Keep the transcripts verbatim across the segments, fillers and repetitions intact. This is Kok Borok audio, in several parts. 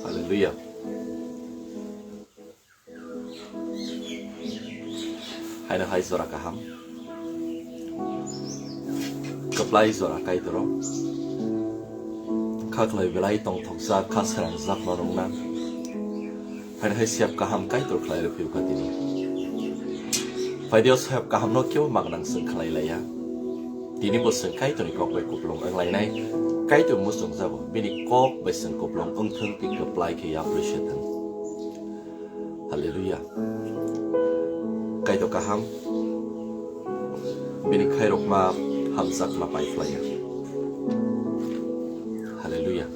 Hallelujah. Haino hai jora kaham. Kwplai jora Kaitoro. Khaklai belai tongthokjak, kha srangjak norokna. Haino hai sep kaham Kaitor khlai rw phiyokha tini. Phaidi o sep kahamno kebo magnang chwng khlai laiya. Tini bo chwng Kaitorni kok bai kupulung wng lainai. Kaitor muchungjago, bini kok bai chwng kupulung wng thung tei kwplai khe yapri se thung. Hallelujah. Kaitor kaham, bini khairokma hamjakma pai phlaiya. Hallelujah.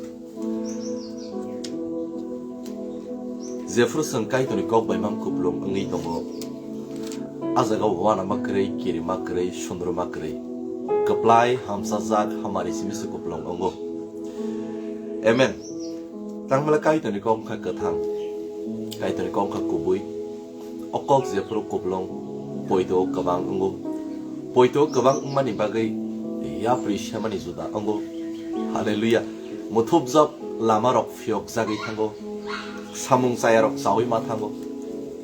Jephru chwng Kaitorni kok bai mang kupulung wngwi tongo, a jaga uanama kwrwi, kirima kwrwi, sundruma kwrwi, kwplai, hamsajak, hamari simi se kupulung wngo. Amen. Tangmala Kaitorni kok wngkha kwthang, Kaitorni kok wngkha kubui. O kok jephru kupulung poito kwbang wngo. Poito kwbang wngmani bagwi yapri semani juda wngo. Hallelujah. Muthupjak lamarok phiyokjagwi thango. Samung chayarok chawi ma thango.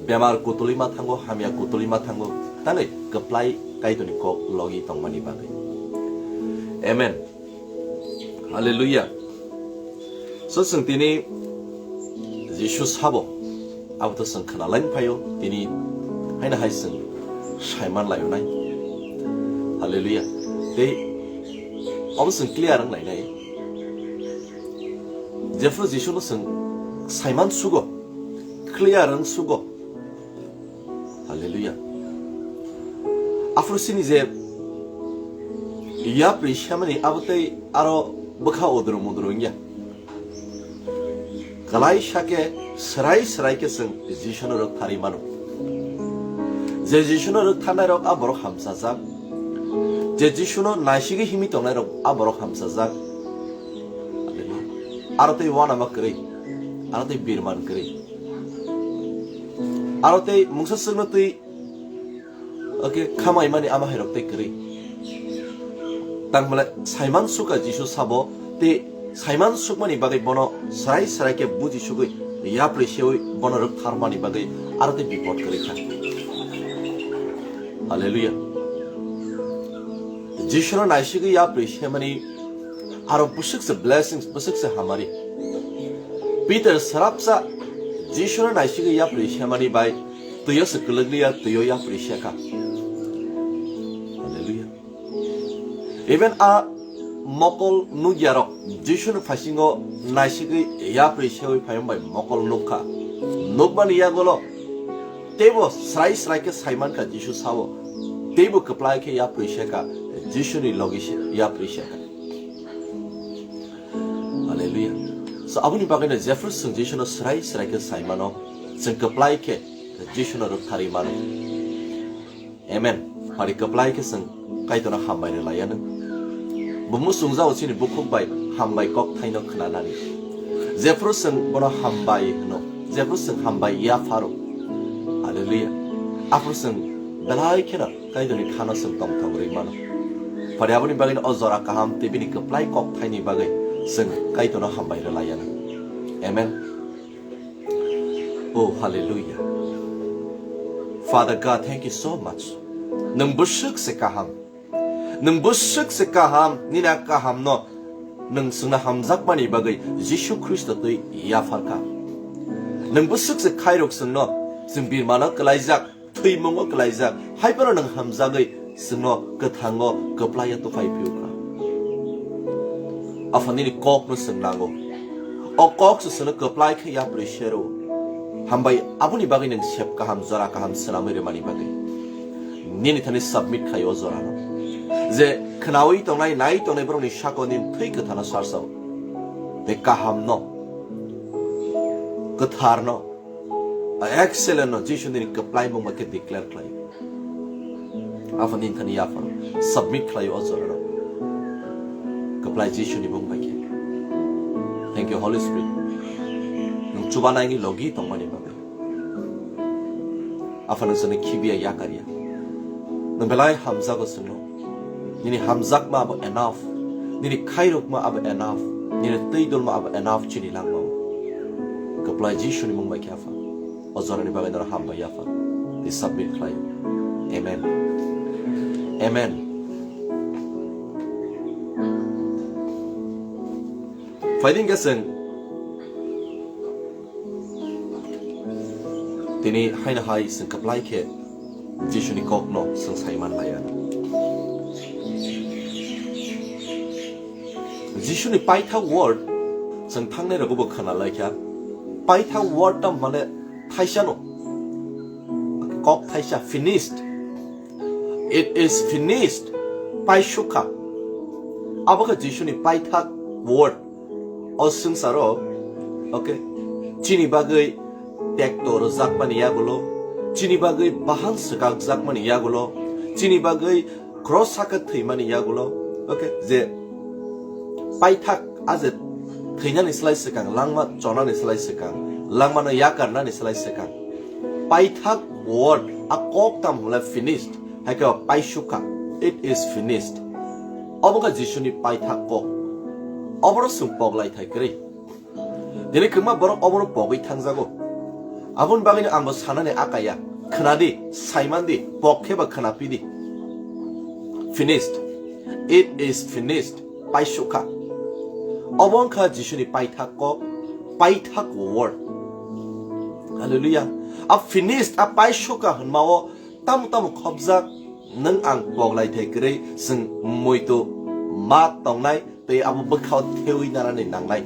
Bemar kutulwi ma thango, hamya kutulwi ma thango. Tale kwplai Kaitorni kok logi tongmani bagwi. Amen. Hallelujah. So chwng tini Jisu sabo, abo to chwng khna lain phaio, tini haino hai chwng saiman laio nai. Hallelujah. Tei abo chwng clear wng lainai. Jephru Jisu no chwng saiman sugo, clear wng sugo. Hallelujah. Aphuru sini je yapri semani abo tei aro bwkha odro modro wngya. Kwlai sakhe swrai swrai khe chwng Jisuno rwktharwi mano. Je Jisuno rwktharnairok a borok hamsajak. Je Jisuno naisigwi himwi tongnairok a borok hamsajak. Aro tei uanama kwrwi, aro tei birman kwrwi, aro tei mungsa swkno twi, okay, khamaimani ama hairok tei kwrwi. Tangmale saiman suka Jisu sabo tei saiman sukmani bagwi bono swrai swrai khe buji sugwi yapri sewi bono rwktharmani bagwi aro tei bipot kwrwi kha. Hallelujah. Jisuno naisigwi yapri semani aro bwswk se blessings, bwswk se hamari. Peter srapsa Jisuno naisigwi yapri semani bai twiyo se kwlwkliya, twiyo yapri sekha. Hallelujah. Even a mokol nukyarok Jisuni phaisingo naisigwi yapri sewi phaiyung bai mokol nukha. Nukmani yagolo teibo srai srai khe saimankha Jisu sao. Teibo kwplai khe yapri sekha, Jisuni logi se yapri sekha. Hallelujah. So, aboni bagwino jephru chwng Jisuno srai srai khe sai mano, chwng kwplai khe Jisuno rwktharwi mano. Amen. Pari kwplai khe chwng Kaitorno hambai rwlaiya nw. Bo muchungjao chini bukhuk bai hambai kok thaino khwnanani. Jephru chwng bono hambai hwno, jephru chwng hambai yapharo. Hallelujah. Aphuru chwng belai kheno Kaitorni khano chwng tongthok rwi mano. Pari aboni bagwino o jora kaham tei bini kwplai kok thaini bagwi chwng Kaitorno hambai rwlaiya nw. Amen. Oh, hallelujah. Father God, thank you so much. Nwng bwswk se kaham. Nwng bwswk se kaham, nini a kahamno nwng chwngno hamjakmani bagwi Jisu Khristo twi yapharkha. Nwng bwswk se khairok chwngno, chwng birmano kwlaijak, thwimungo kwlaijak, hai phano nwng hamjagwi chwngno kwthango kwplaiya tuphai phiyokha. Apha nini kokno chwng nango. O kok se chwngno kwplai khe yapri sero. Hambai aboni bagwi nwng sep kaham, jora kaham swnamwi rwmani bagwi. Nini thani submit khai o jorano. Je khnaui tongnai, nai tongnai borokni sako nini thwi kwthano sarsao. Tei kahamno, kwtharno, excellent no Jisu nini kwplai mung bai khe declare khlai. Apha nini thani yapharo submit khlai o jorano. Kwplai Jisu ni mung bai khe. Thank you, Holy Spirit. Nwng chubanai ni logi tongmani bagwi. Apha nwng chwngno khibiya yakarya. Nwng belai hamjago chwngno. Nini hamjakma abo enough. Nini khairokma abo enough. Nini twi dolma abo enough chini langmao. Kwplai Jisuni mung bai khe Apha. O jorani bagwi norok hambai Apha. Tei submit khlai. Amen. Amen. Phaidi hwnkhe chwng tini haino hai chwng kwplai khe Jisuni kokno chwng sai man laiya. Jisuni paithak word chwng thangnai rogo bo khna laikha. Paithak word tam mane thaisano. Kok thaisa, finished. It is finished. Paisukha. Abo khe Jisuni paithak word. O swngcharo, okay, chini bagwi tekto rwjakmani yagulo, chini bagwi bahan swkakjakmani yagulo, chini bagwi cross saka thwimani yagulo, okay, je paithak a je thwinani slai swkang, langma chonani slai swkang, langmano yakarnani slai swkang. Paithak word, a kok tam hwnle finished, hai khe paisukha, it is finished. Obo khe Jisuni paithak kok. Obono chwng pok lai thai kwrwi. Tini kwbangma borok obono pogwi thangjago. Aboni bagwino angbo sanani akaya. Khwnadi, saimandi, pok khe ba khwnapidi. Finished. It is finished. Paisukha. Obo wngkha Jisuni paithak kok, paithak word. Hallelujah. A finished, a paisukha hwnmao tamo tamo khopjak nwng ang pok lai thai kwrwi chwng muitu ma tongnai tei abo bwkhao thewi narani nangnai.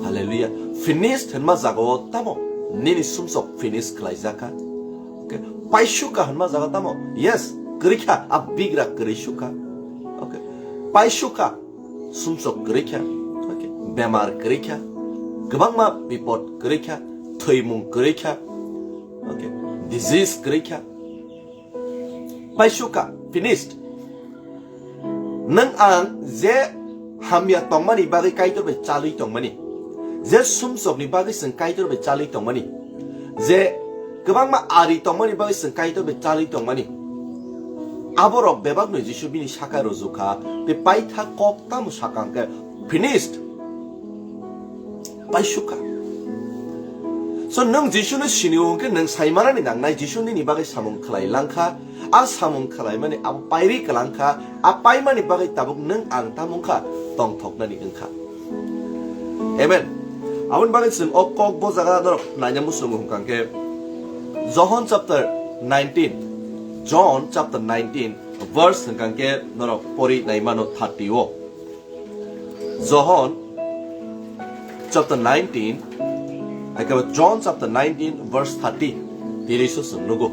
Hallelujah. Finished hwnma jagao tamo nini sumsok finish khlaijakha. Okay. Paisukha hwnma jaga tamo? Yes, kwrwikha, a bigra kwrwi sukha. Okay. Paisukha, sumsok kwrwikha. Okay. Bemar kwrwikha. Kwbangma bipod kwrwikha. Thwimung kwrwikha. Okay. Disease kwrwikha. Paisukha, finished. Nwng ang je hamya tongmani bagwi Kaitor bai chalwi tongmani, je sumsokni bagwi chwng Kaitor bai chalwi tongmani, je kwbangma ari tongmani bagwi chwng Kaitor bai chalwi tongmani, aborok bebakno Jisu bini saka rwjukha, tei paithak kok tamo saka hwnkhe, finished. Paisukha. So, nwng Jisuno sinio hwnkhe nwng saimanani nangnai, Jisu nini bagwi samung khlai langkha. A samung khlaimani abo pairi kwlangkha. A paimani bagwi tabuk nwng ang tamo wngkha, tongthoknani wngkha. Amen. Aboni bagwi chwng o kok bo jaga norok naina muchungo hwnkha khe John chapter nineteen, John chapter nineteen verse hwnkha khe norok pori naimano thirty o. John chapter nineteen, hai khe John chapter nineteen verse thirty, tini se chwng nugo,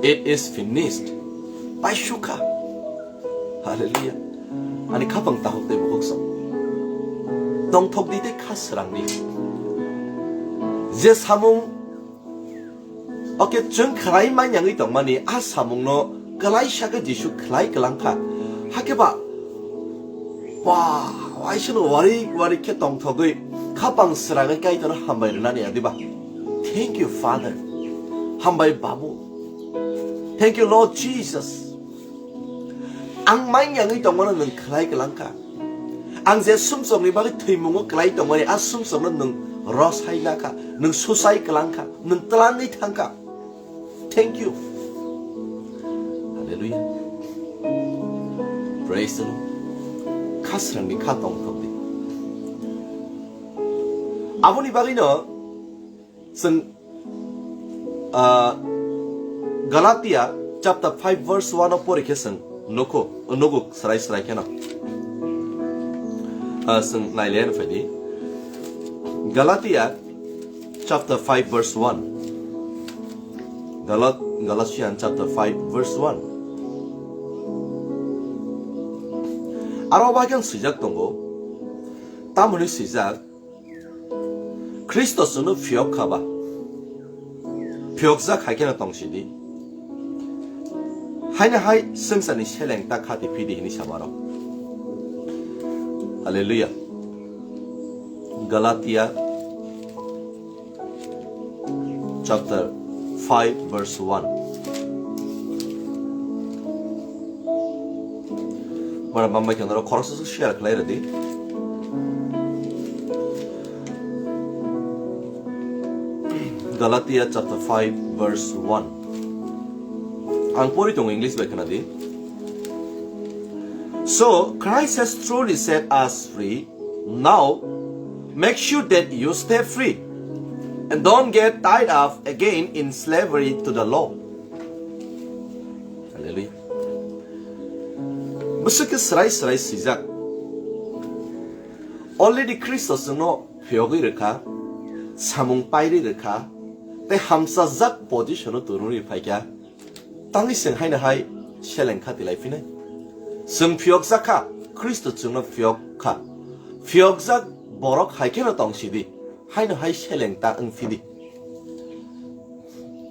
"It is finished." Paisukha. Hallelujah. Ani khapang tahuk tei bukhuk sok. Tongthok di tei kha srang di. Je samung Oke, chwng khlai manyangwi tongmani a samungno kwlaisa khe Jisu khlai kwlangkha. Hakhe ba, ba, waisano wari wari khe tongthogwi khapang srangwi Kaitorno hambai rwnani adiba. Thank you, Father. Hambai, Babu. Thank you, Lord Jesus. Ang manyangwi tongmano nwng khlai kwlangkha. Ang je sumsokni bagwi thwimungo kwlai tongmani, a sumsokno nwng rosai nakha, nwng susai kwlangkha, nwng twlangwi thangkha. Thank you. Hallelujah. Praise the Lord. Kha srangni kha tongthokdi. Aboni bagwino chwng, ah, Galatia chapter five verse one o pori khe chwng nukho, nugo srai srai kheno. Ah, chwng nailaiano phaidi. Galatia chapter five verse one. Galat-, Galatians chapter five verse one. Aro bai khe swijak tongo. Tamoni swijak, Khristo chwngno phiyok kha ba? Phiyokjak hai kheno tong sidi. Haino hai swngcharni seleng ta khati phidi hwnwi sa maro. Hallelujah. Galatia chapter five verse one. Bara bambai khe norok khoroksa share khlai rwdi. Galatia chapter five verse one. Ang pori tongo English bai khna di. So Christ has truly set us free. Now make sure that you stay free and don't get tied up again in slavery to the law. Hallelujah. Bwswk khe srai srai swijak. Already Khristo chwngno phiyogwi rwkha, samung pairwi rwkha, tei hamchajak position-o turunwi phaikha. Tangwi chwng haino hai seleng kha tilai phinai. Chwng phiyokjak kha, Khristo chwngno phiyok kha. Phiyokjak borok hai kheno tong sidi, haino hai seleng ta wng phidi.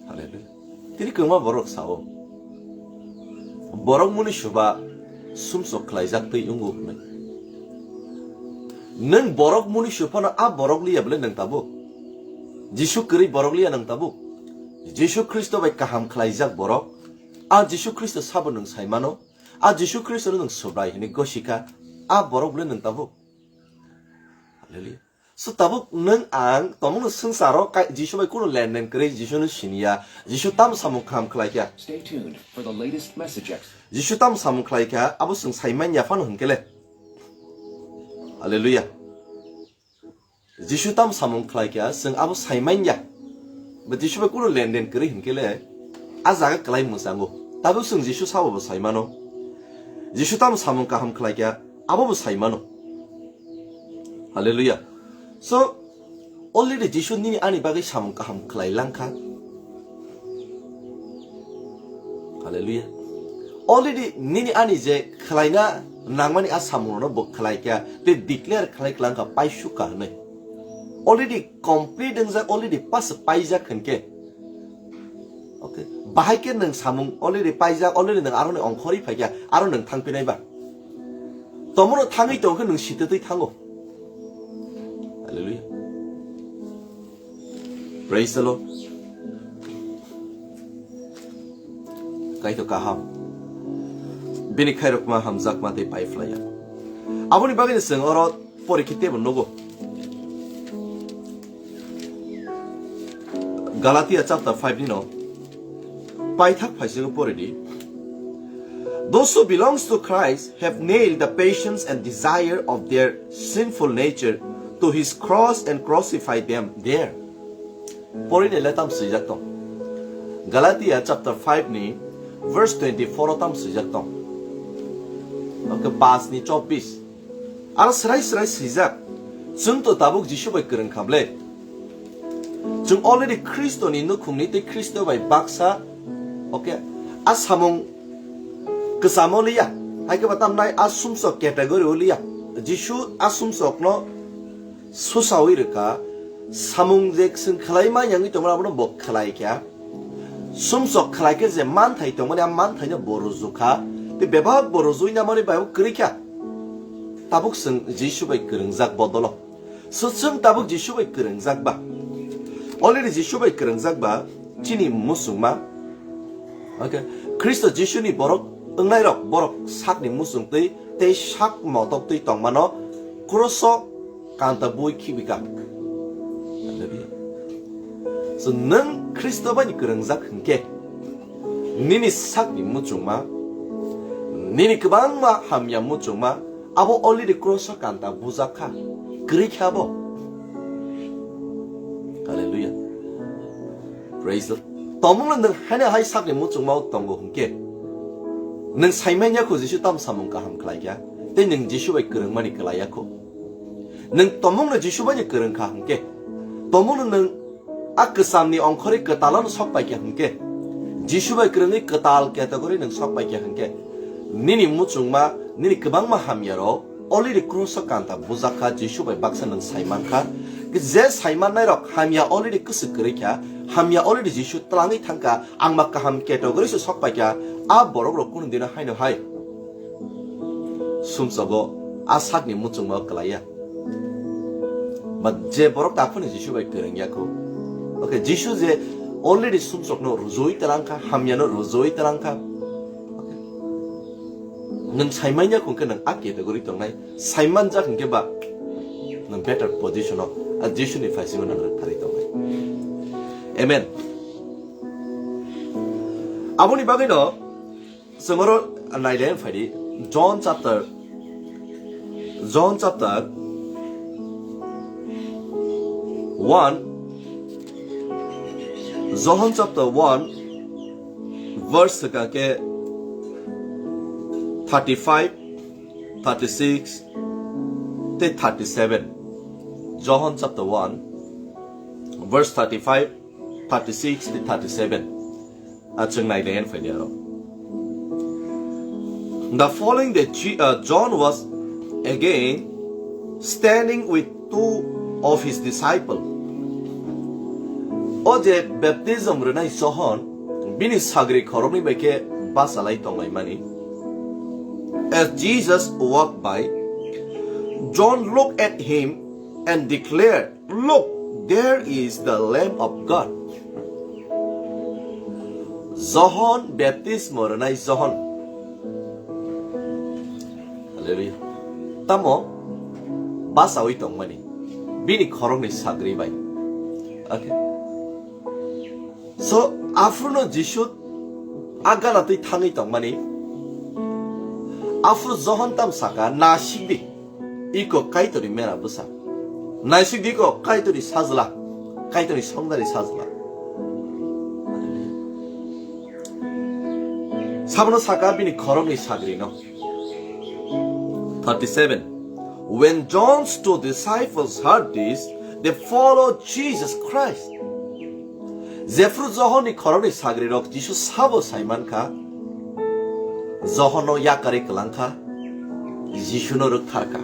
Hallelujah. Tini kwbangma borok sao, borok muni suba sumsok khlaijak twi wngo hwnwi. Nwng borok muni su phano a borok liya bwle nwng tabuk? Jisu kwrwi borok liya nwng tabuk? Jisu Khristo bai kaham khlaijak borok, a Jisu Khristo sabo nwng sai mano, a Jisu Khristono nwng Subrai hwnwi gosi kha, a borok bwle nwng tabuk? Hallelujah. So tabuk nwng ang tongmungno swngcharo kai-, Jisu bai kunu lenden kwrwi, Jisuno siniya, Jisu tamo samung kaham khlai kha. Stay tuned for the latest messages. Jisu tamo samung khlai kha, abo chwng sai manya phano hwnkhe le. Hallelujah. Jisu tamo samung khlai kha, chwng abo sai manya. Ba Jisu bai kunu lenden kwrwi hwnkhe le, a jaga kwlai mwchango. Tabuk chwng Jisu sabo bo sai mano. Jisu tamo samung kaham khlai kha, abo bo sai mano. Hallelujah. So, already Jisu nini ani bagwi samung kaham khlai lang kha. Hallelujah. Already nini ani je khlaina nangmani a samungrokno bo khlai kha, tei declare khlai klang kha, paisuk kha hwnwi. Already complete wngjak, already pass paijak hwnkhe. Okay. Bahai khe nwng samung already paijak, already nwng aroni ongkhorwi phaikha, aro nwng thangphinai ba? Tomono thangwi tongkhe nwng sitwtwi thango. Hallelujah. Praise the Lord. Kaitor kaham. Bini khairokma hamjakma tei paiphlaiya. Aboni bagwino chwng oro porikhe teibo nugo. Galatia chapter five ni no paithak phaisingwi pori di. Those who belongs to Christ have nailed the passions and desire of their sinful nature to his cross and crucified them there. Pori ni le tam swijak tong. Galatia chapter five ni verse twenty-four o tam swijak tong. Oke, pas ni chobbish. Aro srai srai swijak. Chwng to tabuk Jisu bai kwrwng kha ble. Chwng already Khristo ni nukhung ni tei Khristo bai baksa. Oke. A samung kwchamo liya. Hai khe ba tamnai a sumsok category o liya. Jisu a sumsok no susawi rwkha. Samung je chwng khlai ma yangwi tongmani abono bo khlai kha. Sumsok khlai khe je manthai tongmani, a manthaino bo rwjwkha, tei bebak bo rwjwi namani bai bo kwrwi kha. Tabuk chwng Jisu bai kwrwngjak bodolo. So chwng tabuk Jisu bai kwrwngjak ba? Already Jisu bai kwrwngjak ba chini muchungma. Okay. Khristo Jisuni borok wngnairok, borok sakni muchungtwi tei sak motoktwi tongmano kroso kanta bui khibika. So, nwng Khristo bai kwrwngjak hwnkhe, nini sakni muchungma, nini kwbangma hamya muchungma, abo already kroso kanta bujak kha, kwrwi kha bo. Hallelujah. Praise the Lord. Tomungno nwng haino hai sakni muchungma tongo hwnkhe, nwng saimanya kho Jisu tam samung kaham khlai kha, tei nwng Jisu bai kwrwngmani kwlai ya kho. Nwng tomungno Jisu bai kwrwng kha hwnkhe, tomungno nwng a kwchamni ongkhorwi kwtalano sok pai kha hwnkhe, Jisu bai kwrwngwi kwtal category nwng sok pai kha hwnkhe, nini muchungma, nini kwbangma hamyarok already kroso kanta bujak kha, Jisu bai baksa nwng sai man kha. Je sai mannai rok hamya already kwswk kwrwi kha, hamya already Jisu twlangwi thang kha, ang ma kaham category se sok pai kha, a borok rok kunu dino haino hai sumsogo a sakni muchungma kwlai ya. But je borok taphano Jisu bai kwrwng ya kho. Okay, Jisu je already sumsokno rwjui twlang kha, hamyano rwjui twlang kha. Okay. Nwng saimanya kho hwnkhe nwng a category tongnai, saimanjak hwnkhe ba nwng better position o a Jisuni phaisingo nwng rwktharwi tongnai. Amen. Aboni bagwino chwng oro nailai phai di, John chapter, John chapter one, John chapter one, verse hwnkha khe thirty-five, thirty-six tei thirty-seven. John chapter one, verse thirty-five, thirty-six tei thirty-seven. A chwng nainai phai di aro. The following day, Je- uh, John was again standing with two of his disciples. O je baptism rwnai Johon bini sagri khoroknwi bai khe bachalai tonglaimani. As Jesus walked by, John looked at him and declared, "Look, there is the Lamb of God." Johon baptismo rwnai Johon. Hallelujah. Tamo bachawi tongmani bini khoroknwi sagri bai. Okay. So, aphuru no Jisu a gana twi thangwi tongmani. Aphuru Johon tam saka, "Naisik di, iko Kaitorni mera bwsa. Naisik di, iko Kaitorni sajla, Kaitorni songdari sajla." Sabono saka bini khoroknwi sagri no. Thirty-seven. When John's two disciples heard this, they followed Jesus Christ. Jephru Johonni khoroknwi sagrirok Jisu sabo saimankha, Johonno yakarwi kwlangkha, Jisuno rwktharkha.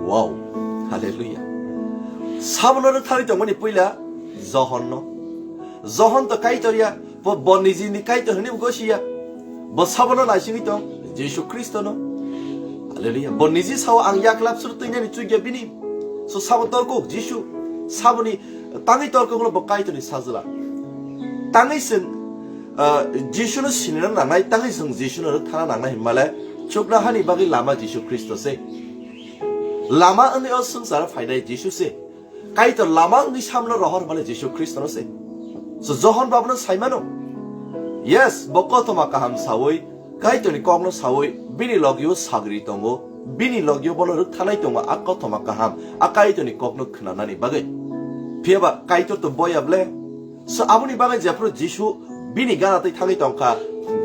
Wow! Hallelujah! Sabono rwktharwi tongmani puila Johonno. Johon to Kaitor ya, bo, bo nijini Kaitor hwnwi bo gosiya. Bo sabono naisingwi tong, Jisu Khristono. Hallelujah. Bo niji sao, "Ang yaklap suru twinani chukya bini." So sabo torkuk Jisu, saboni tangwi torkuk bo Kaitorni sajla. Tangwi chwng, ah, Jisuno sinina nangnai, tangwi chwng Jisuno rwkthana nangnai hinmale chukna hani bagwi lama Jisu Khristo se. Lama wngwi o swngcharo phainai Jisu se. Kaitor lama wngwi samno rohor hwnmale Jisu Khristono se. So Johon babuno saimano. Yes, bo kothoma kaham sawi, Kaitorni kokno sawi, bini logio sagri tongo, bini logio bono rwkthanai tongo, a kothoma kaham, a Kaitorni kokno khwnanani bagwi. Phiyaba Kaitor to boya ble. So aboni bagwi jephru Jisu bini gana twi thangwi tongkha,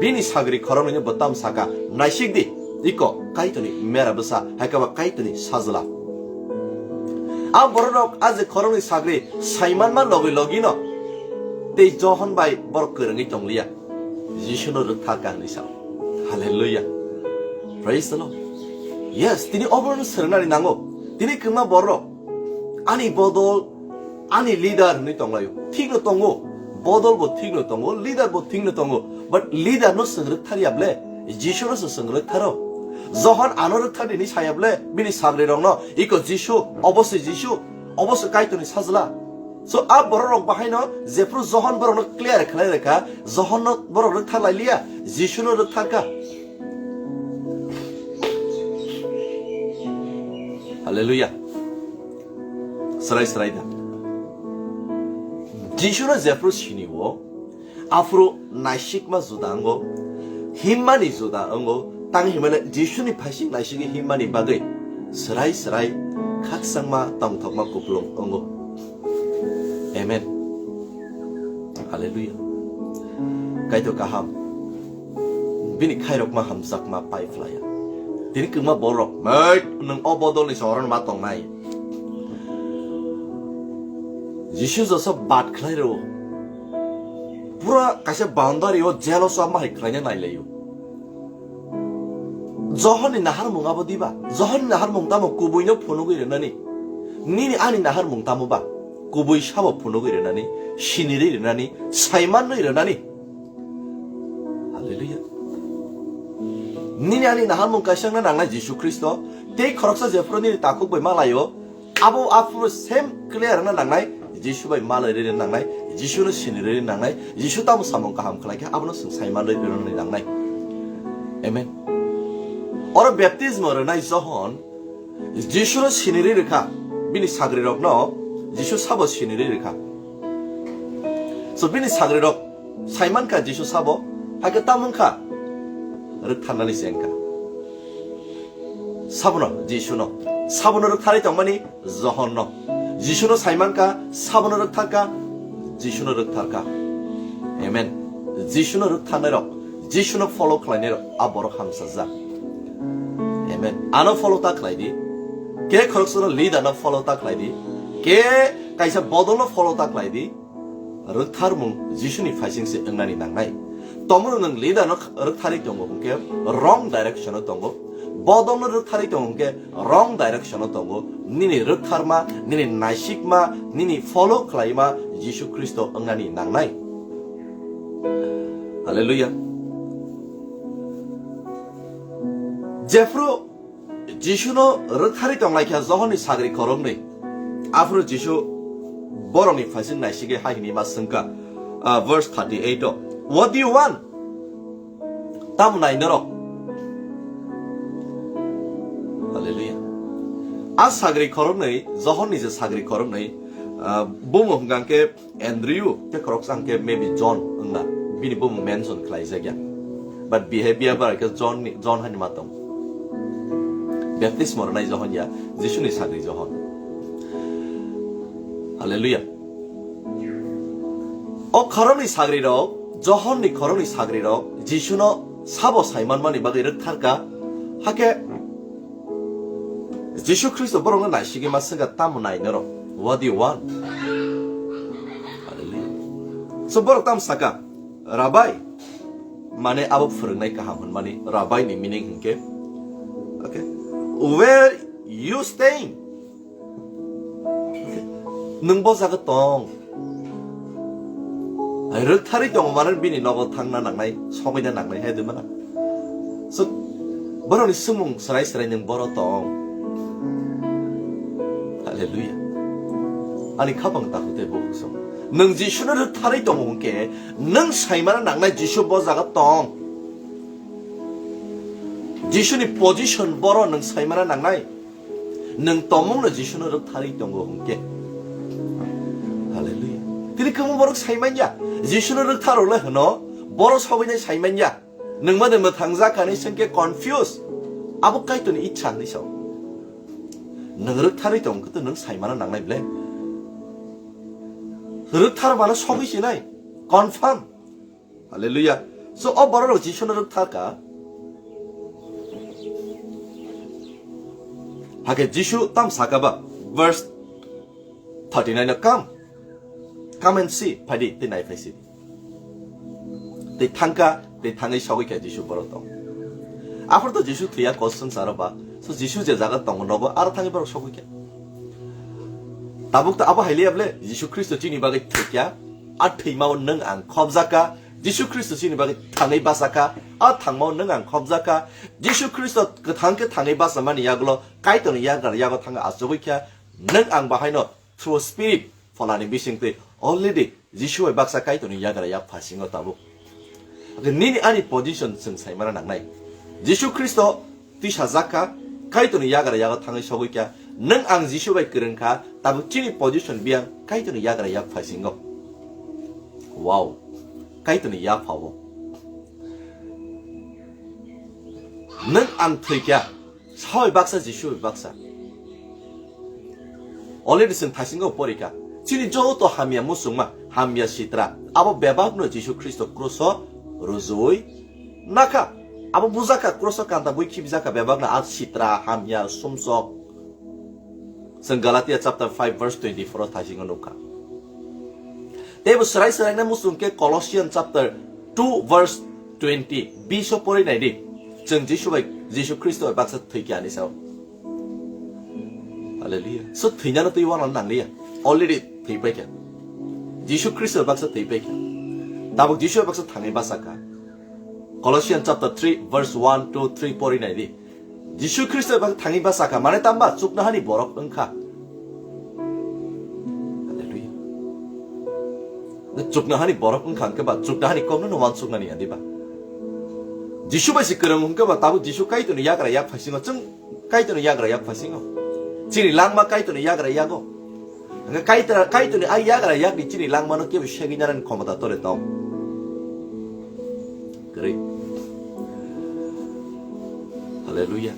bini sagri khoroknwino bo tam saka, "Naisik di, iko Kaitorni mera bwsa, hai khe ba Kaitorni sajla." A bororok a je khoroknwi sagri saimanma logi logino tei Johon bai borok kwrwngwi tongliya, Jisuno rwktharkha hwnwi sao. Hallelujah. Praise the Lord. Yes, tini oborokno swrwngnani nango. Tini kwbangma borok ani bodol, ani leader hwnwi tonglaio. Thikno tongo. Bodol bo thikno tongo, leader bo thikno tongo. But leader no chwng rwktharya ble, Jisu no se chwng rwktharo. Johon ano rwkthar di hinwi saya ble, bini sagrirokno, "Iko Jisu, obo se Jisu, obo se Kaitorni sajla." So a bororok bahaino jephru Johon borokno clear khlai rwkha, Johon no borok rwkthar lai liya, Jisu no rwkthar kha. Hallelujah. Srai srai da. Jisuno jephru sini-o, aphuru naisikma juda wngo, himmani juda wngo, tang himane Jisuni phaising naisigwi himmani bagwi srai srai khakchangma tongthokma kupulung wngo. Amen. Hallelujah. Kaitor kaham. Bini khairokma hamjakma pai phlaiya. Tini kwbangma borok, "Mait, nwng o bodolni sohorno ma tongnai?" Jisu Joseph bat khlai rwo. Pura kaisa boundary o jail o chama hai khlaina nailaio. Johonni naharmung abo diba? Johonni naharmung tamo kubuino phunugwi rwnani? Nini ani naharmung tamo ba? Kubui sabo phunugwi rwnani, sinirwi rwnani, saimanwi rwnani. Hallelujah. Nini ani naharmung kaisa wngna nangnai Jisu Khristo, tei khoroksa jephru nini takhuk bai malaio, abo aphuru same clear wngna nangnai, Jisu bai malai rwna nangnai, Jisuno sinirwi rwna nangnai, Jisu tamo samung kaham khlai khe abono chwng saimanwi rwnani nangnai. Amen. Oro baptismo rwnai Johon, Jisuno sinirwi rwkha, bini sagrirokno Jisu sabo sinirwi rwkha. So bini sagrirok saimankha Jisu sabo, hakhe tamo wngkha? Rwktharnani se wngkha. Sabono, Jisuno. Sabono rwktharwi tongmani Johonno. Jisuno saimankha, sabono rwktharkha, Jisuno rwktharkha. Amen. Jisuno rwktharnairok, Jisuno follow khlainairok, a borok hamsajak. Amen. Ano follow ta khlai di. Ke khoroksano leader no follow ta khlai di. Ke kaisa bodol no follow ta khlai di. Rwktharmung Jisuni phaising se wngnani nangnai. Tomono nwng leader no rwktharwi tongo hwnkhe wrong direction o tongo. Bodol no rwktharwi tongo hwnkhe wrong direction o tongo. Nini rwktharma, nini naisikma, nini follow khlaima Jisu Khristo wngnani nangnai. Hallelujah. Jephru Jisuno rwktharwi tonglaikha Johonni sagri khoroknwi. Aphuru Jisu borokni phaising naisigwi hai hwnwi ma swngkha, ah, verse thirty-eight o, "What do you want?" Tamo nai norok? Hallelujah. A sagri khoroknwi, Johonni je sagri khoroknwi, ah, bumo hwnkha khe Andrew, tei khoroksa hwnkhe maybe John wngna, bini bumo mention khlaijakya. But behavior bai khe John ni, John hani ma tong. Baptismo rwnai Johon ya, Jisuni sagri Johon. Hallelujah. O khoroknwi sagrirok, Johonni khoroknwi sagrirok Jisuno sabo saimanmani bagwi rwktharkha, hakhe Jisu Khristo borokno naisigwi ma swngkha, "Tamo nai norok? What do you want?" Hallelujah. So borok tamo saka, "Rabai," mane abo phwrwngnai kaham hwnmani Rabai ni meaning hwnkhe, okay, "Where you staying?" Okay. Nwng bo jaga tong. Rwktharwi tongo mane bini nogo thangna nangnai, sogwina nangnai hai de mana. So, borokni swngmung swrai swrai nwng boro tong. Hallelujah. Ani khapang takhuk tei bukhuk song. Nwng Jisuno rwktharwi tongo hwnkhe, nwng saimana nangnai Jisu bo jaga tong. Jisuni position boro nwng saimana nangnai. Nwng tongmungno Jisuno rwktharwi tongo hwnkhe. Hallelujah. Tini kwbangma borok saimanya. Jisuno rwktharwle hwno, boro sogwinai saimanya. Nwng mano mwthang jak kani swngkhe confuse. Abo Kaitorni ichha hwnwi sao. Nwng rwktharwi tongkhe to nwng saimano nangnai ble. Rwkthar mano sogwi sinai. Confirm. Hallelujah. So, o bororok Jisuno rwktharkha. Hakhe Jisu tam saka ba, verse thirty-nine o, "Come. Come and see." Phaidi, tei nai phai si. Tei thangkha, tei thangwi sogwi kha Jisu borok tong. Aphuru to Jisu thwiya kosong saro ba. So, Jisu je jaga tongo nogo, aro thangwi borok sogwi kha. Tabuk to abo hai liya ble, Jisu Khristo chini bagwi thwikya, a thwimao nwng ang khobjakha, Jisu Khristo chini bagwi thangwi bachakha, a thangmao nwng ang khobjakha, Jisu Khristo kwthang khe thangwi bachamani yagulo Kaitorni yagra yago thangwi achugwi kha, nwng ang bahaino through Spirit pholani bisingtwi already Jisu bai baksa Kaitorni yagra yak phasingo tabuk. Nini ani position chwng saimana nangnai. Jisu Khristo twisajak kha, Kaitorni yagra yago thangwi sogwi kha. Nwng ang Jisu bai kwrwng kha, tabuk chini position biyang Kaitorni yagra yak phasingo. Wow. Kaitorni yaphao. Nwng ang thwi kha, soi baksa Jisu bai baksa. Already chwng thaisingo porikha. Chini joto hamya muchungma, hamya sitra. Abo bebakno Jisu Khristo kruso rujui nakha. Abo bujakha, kruso kanta bui khibijakha bebakno a sitra, hamya, sumsok. Chwng Galatia chapter five verse twenty-four o thaisingo nukha. Teibo swrai swraina muchung khe Colossians chapter two verse twenty, bish o pori nai di. Chwng Jisu bai, Jisu Khristo bai baksa thwi kha ani sao. Hallelujah. So thwinano twi wana nangliya. Already thwi paikha. Jisu Khristo bai baksa thwi paikha. Tabuk Jisu bai baksa thangwi bachakha. Colossians chapter three verse one, two, three pori nai di. Jisu Khristo bai thangwi bachakha, mane tamba chuknohani borok wngkha. Hallelujah. Chuknohani borok wngkha hwnkhe ba chuknohani kokno no wansuknani ya diba? Jisu bai se kwrwng hwnkhe ba tabuk Jisu Kaitorni yagra yak phasingo, chwng Kaitorni yagra yak phasingo. Chini langma Kaitorni yagra yago. Hwnkhe Kaitor, Kaitorni a yagra yakni chini langmano kebo segwi nanani khomota tore tong. Kwrwi. Hallelujah.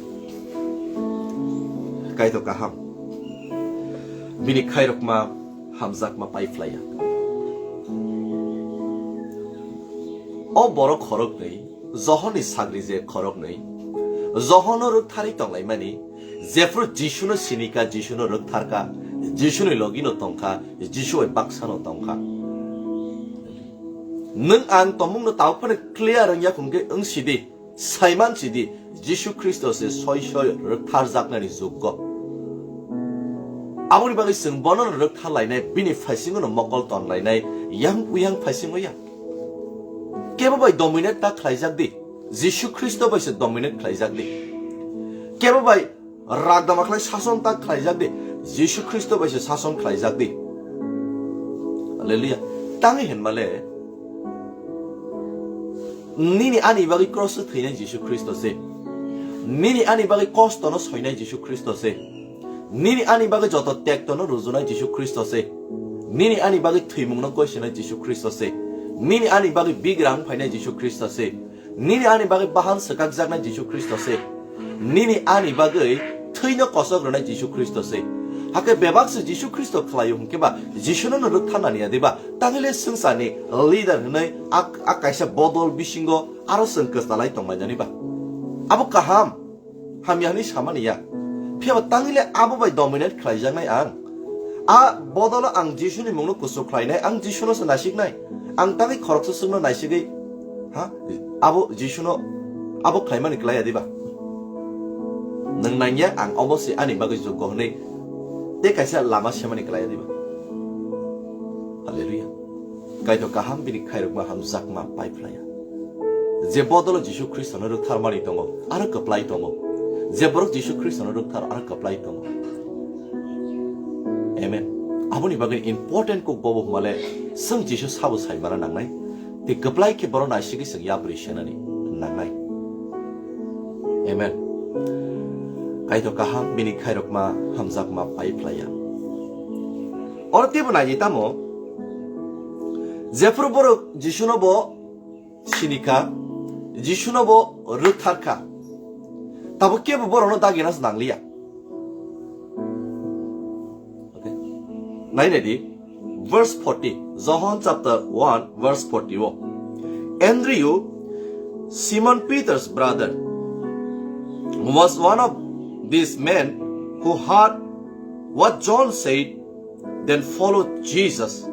Kaitor kaham. Bini khairokma hamjakma paiphlaiya. O borok khoroknwi, Johonni sagri je khoroknwi, Johono rwktharwi tonglaimani, jephru Jisuno sinika, Jisuno rwktharka, Jisuni logino tongkha, Jisu bai baksano tongkha. Nwng ang tongmungno tabuk phano clear wngya hwnkhe wng sidi, saiman sidi, Jisu Khristo se soi soi rwktharjaknani jukgo. Aboni bagwi chwng bono rwktharlainai, bini phaisingono mokol tonlainai, yang uyang phaisingo ya. Kebo bai dominate ta khlaijak di, Jisu Khristo bai se dominate khlaijak di. Kebo bai ragdama khlai sason ta khlaijak di, Jisu Khristo bai se sason khlaijak di. Hallelujah. Tangwi hinmale, nini ani bagwi cross o thwinai Jisu Khristo se. Nini ani bagwi kostono soinai Jisu Khristo se. Nini ani bagwi joto tektono rujunai Jisu Khristo se. Nini ani bagwi thwimungno koisinai Jisu Khristo se. Nini ani bagwi bigrang phainai Jisu Khristo se. Nini ani bagwi bahan swkakjaknai Jisu Khristo se. Nini ani bagwi thwino kosok rwnai Jisu Khristo se. Hakhe bebak se Jisu Khristo khlaio hwnkhe ba Jisuno no rwktharnani ya diba? Tangwi le swngcharni leader hwnwi a, a kaisa bodol bisingo aro chwng kwchalai tonglainani ba? Abo kaham. Hamya hwnwi samani ya. Phiya ba tangwi le abo bai dominate khlaijaknai ang. A bodolo ang Jisuni mungno kuchuk khlainai, ang Jisuno se naisiknai. Ang tangwi khoroksa chwngno naisigwi, ha? Abo Jisuno abo khlaimani klai ya diba? Nwng nangya ang obo se ani bagwi jukgo hwnwi tei kaisa lama semani klai ya diba? Hallelujah. Kaitor kaham bini khairokma hamjakma paiphlaiya. Je bodolo Jisu Khristono rwktharmani tongo, aro kwplai tongo. Je borok Jisu Khristono rwkthar, aro kwplai tongo. Amen. Aboni bagwi important kok bobo hwnmale, chwng Jisu sabo saimana nangnai, tei kwplai khe borok naisigwi chwng yapri senani nangnai. Amen. Kaitor kaham bini khairokma hamjakma paiphlaiya. Oro teibo naidi tamo, jephru borok Jisuno bo sinikha, Jisuno bo rwktharkha, tabuk kebo borokno dagina se nangliya. Okay. Nai naidi, verse forty, John chapter one, verse forty o. Andrew, Simon Peter's brother, was one of these men who heard what John said, then followed Jesus.